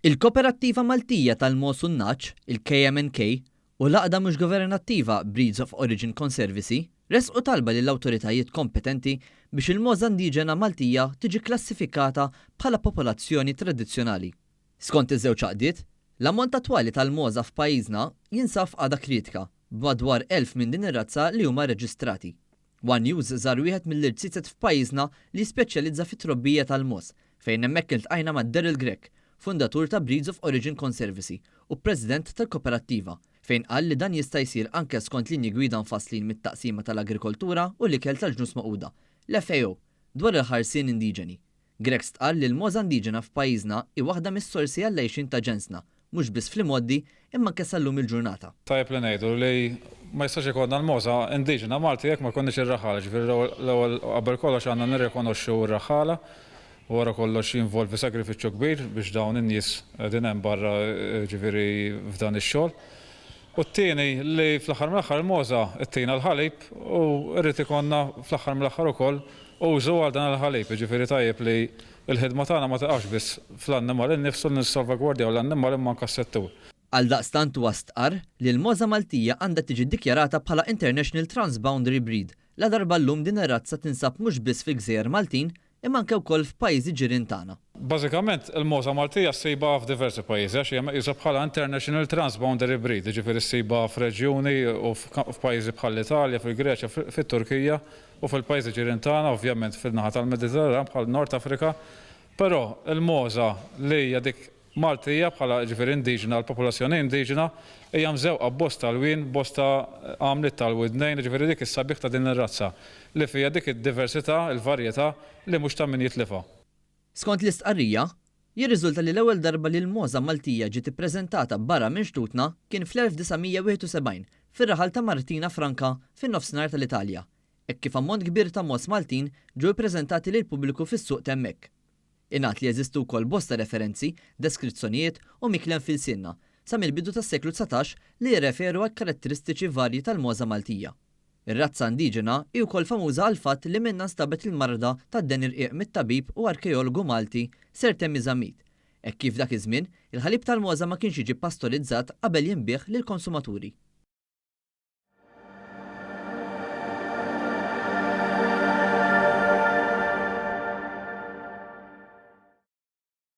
Il-Koperattiva Maltija tal-Mogħoż u n-Nagħaġ, il-KMNK, u l-għaqda mhux governattiva Breeds of Origin Conservancy ressqu talba lill-awtoritajiet kompetenti biex il-mogħża indiġena Maltija tiġi kklassifikata bħala popolazzjoni tradizzjonali. Skont iż-żewġ għaqdiet, l-ammont attwali tal-mogħża f'pajjiżna jinsab f'qagħda kritika b'madwar 1,000 minn din ir-razza li huma rreġistrati. One News żar wieħed mill-irziezet f'pajjiżna li jispeċjalizza fit-trobbija tal-mogħoż, fejn hemmhekk iltqajna ma' Daryl Grech, fundatur ta' Breeds of Origin Conservancy u President tal-Koperattiva, fejn qal li dan jista' jsir anke skont linji gwida mfasslin mit-Taqsima tal-Agrikoltura u l-Ikel tal-Ġnus Magħquda, l-FAO, dwar il-ħarsien indiġeni. Grech stqarr li l-mogħża indiġena f'pajjiżna hi waħda mis-sorsi għall-għixien ta' ġensna, mhux biss fl-imgħoddi imma anke sal-lum il-ġurnata. Tajjeb li ngħidu li ma jistax ikollna l-mogħża indiġena Malti jekk ma jkollniex ir-raħħala, ġifieri l-ewwel qabel kollox għandna nirrikonoxxu r-raħħala u wara kollox jinvolvi sagrifiċċju kbir biex dawn in-nies qegħdin hemm barra ġifieri f'dan ix-xogħol. U t-tieni li fl-aħħar mill-aħħar il-mogħża ttina l-ħalib u rrid ikollna fl-aħħar mill-aħħar ukoll użu għal dan il-ħalib, jiġifieri tajjeb li l-ħidma tagħna ma tiqafx biss fl-annimal innifsu li nissalvagwardjaw l-annimal imma anke s-settur. Għaldaqstant huwa stqarr li l-mogħża Maltija għandha tiġi ddikjarata bħala International Transboundary Breed ladarba llum din ir-razza tinsab mhux biss fil-gżejjer Maltin imma anke wkoll f'pajjiżi ġirien tagħna. Bażikament il-mogħża Maltija ssibha f'diversi pajjiżi għax hija meqjusa bħala International Transboundary Breed, jiġifieri ssibha f'reġjuni u f'pajjiżi bħall-Italja, fil-Greċja, fit-Turkija u fil-pajjiżi ġirien tagħna, ovvjament fin-naħa tal-Mediterran bħal Nord Afrika. Però l-mogħża li hija dik Maltija bħala jiġifieri indiġena, l-popolazzjoni indiġena, hija mżewqa b'bosta lwien, bosta għamliet tal-widnejn, jiġifieri dik is-sabiħ ta' din ir-razza, li fiha dik id-diversità, il-varjetà li mhux ta' min jitlifha. Skont l-istqarrija, jirriżulta li l-ewwel darba li l-mogħża Maltija ġiet ippreżentata barra minn xtutna kien fl-1971 fir-raħal ta' Martina Franca fin-Nofsinhar tal-Italja, hekk kif ammont kbir ta' mogħoż Maltin ġew ippreżentati lill-pubbliku fis-suq t'hemmhekk. Ingħad li jeżistu wkoll bosta referenzi, deskrizzjonijiet u miklem f'ilsienna, sa mill-bidu tas-seklu 19 li jirreferu għall-karatteristiċi varji tal-mogħża Maltija. Ir-razza indiġena hi wkoll famuża għall-fatt li minnha nstabet il-marda tad-deni rqiq mit-tabib u arkeologu Malti Sir Temi Zammit, hekk kif dak iż-żmien, il-ħalib tal-mogħża ma kienx jiġi ppastorizzat qabel jinbiegħ lill-konsumaturi.